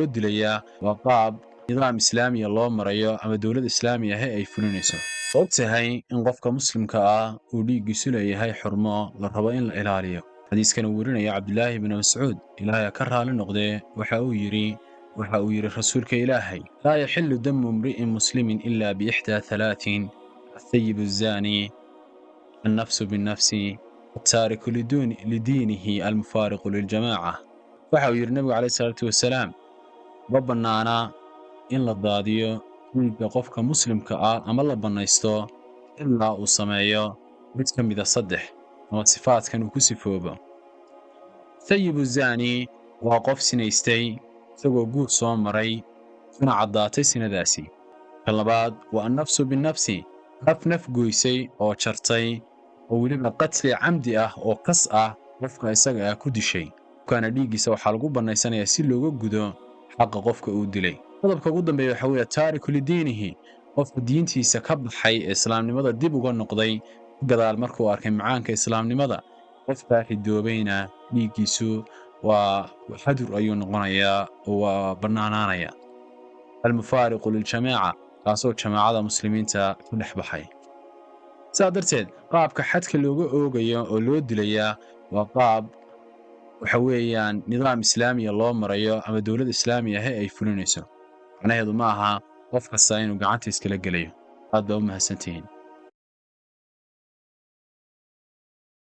loo dilayaa waa qaab nidaam islaamiya loo marayo ama dowlad islaami ah ay fulinayso. Og tahay in qofka muslimka ah uu dhiiggiisu leeyahay xurmo la rabo in la ilaaliyo. Xadiiskan uu warinaya Cabdilaahi ibnu Mascuud, Ilaahay ka raali noqdee, waxa uu yidhi rasuulka Ilaahay: "Laa yaxilu damu imri'in muslimin ilaa biixdaa halaatin: athayib الzaani, annafsu binnafsi, attaariku lidiinihi almufaariqu liljamaaca." Waxa uu yidhi nabigu calayhi salaatu wasalaam: ma bannaana in la daadiyo dhiigga qofka muslimka ah ama la bannaysto ilaa uu sameeyo mid ka mida saddex ama sifaadkan uu ku sifoobo. Thayibu zaani waa qof sinaystay isagoo guur soo maray, kuna caddaatay sinadaasi. Ka labaad waa annafsu binnafsi, naf naf goysay oo jartay, oo weliba qatli camdi ah oo kas ah qofka isaga ah ku dishay. Qofkaana dhiiggiisa waxaa lagu bannaysanayaa si looga gudo xaqa qofka uu dilay. Qodobka ugu dambeeya waxa weeye taariku lidiinihi, qofka diintiisa ka baxay ee islaamnimada dib uga noqday gadaal markuu arkay macaanka islaamnimada. Qofkaa ridoobayna dhiiggiisu waa hadur ayuu noqonayaa oo waa bannaanaanaya. Almufaariqu liljamaaca, kaasoo jamaacada muslimiinta ka dhex baxay. Sidaa darteed, qaabka xadka looga oogayo oo loo dilayaa waa qaab waxa weeyaan nidaam islaamiya loo marayo ama dowlad islaami ah ay fulinayso. Macnaheedu ma aha qof kasta inuu gacanta iskala gelayo. Aad baa u mahadsantihiin.